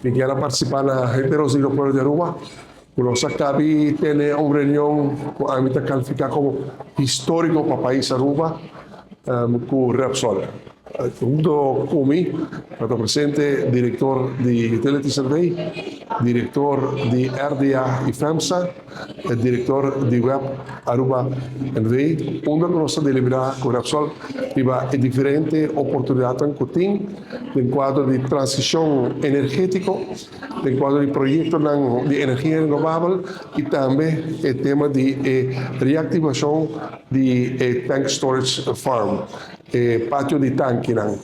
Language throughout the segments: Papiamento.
Mi kier a participa na henter nos digno pueblo di Aruba cu nos a cabi tene un reunion cu ami ta califica como historico pa pais Aruba cu Repsol. Hunto cu mi ta presente director di Utilities NV, director di RDA y FEMSA, e director di web Aruba NV, unda cu nos ta delibera cu Repsol riba e diferente oportunidadnan cu tin den cuadro di transicion energetico, den cuadro di proyectonan di energia renovabel y tambe e tema di e reactivacion di e tank storage farm, e patio di tankinan.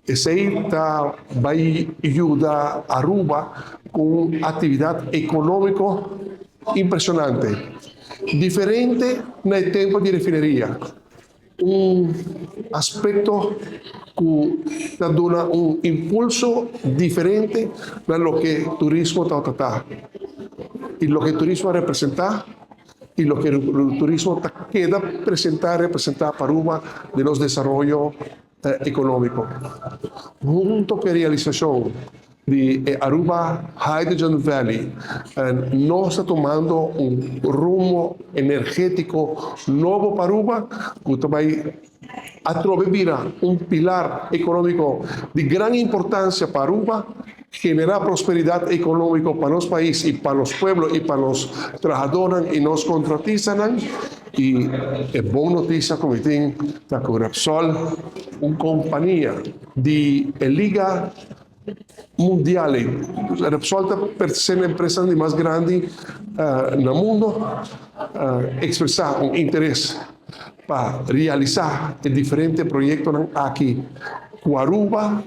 Esey ta bay yuda Aruba cu un actividad economico impresionante, diferente na e tempo di refineria. Un aspecto cu ta duna un impulso diferente na loke turismo tabata ta y loke turismo a representa y loke turismo ta keda presenta, representa pa Aruba den nos desaroyo economico. Hunto cu e realisacion di e Aruba Hydrogen Valley, nos ta tumando un rumbo energetico nobo pa Aruba cu ta bay atrobe bira un pilar economico di gran importancia pa Aruba, genera prosperidad economico pa nos pais y pa nos pueblo y pa nos trahadornan y nos contratistanan. Y e bon noticia cu mi tin ta cu Repsol, un compania di e liga mundial ei, Repsol ta pertenece na empresanan di mas grandi na mundo, expresa un interes pa realisa e diferente proyectonan aki cu Aruba.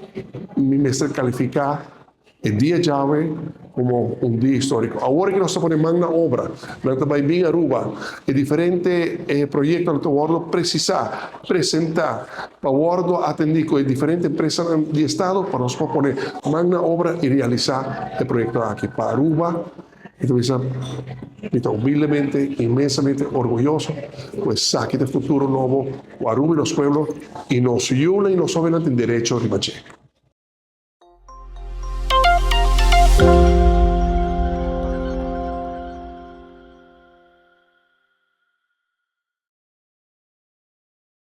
Mi mester califica e dia djawe komo un dia históriko. Awor ku nos ta pone man na obra, nan ta bai bin Aruba, e diferente proyektonan ta wòrdu presisá, presentá, pa wòrdu atendí ku e diferente empresanan di estado pa nos por pone man na obra i realisá e proyektonan aki pa Aruba. Mi ta bisa, mi ta humildemente, inmensamente orguyoso ku esaki ta e futuro nobo ku Aruba i nos pueblo i nos yunan i nos hóbennan tin derecho riba dje.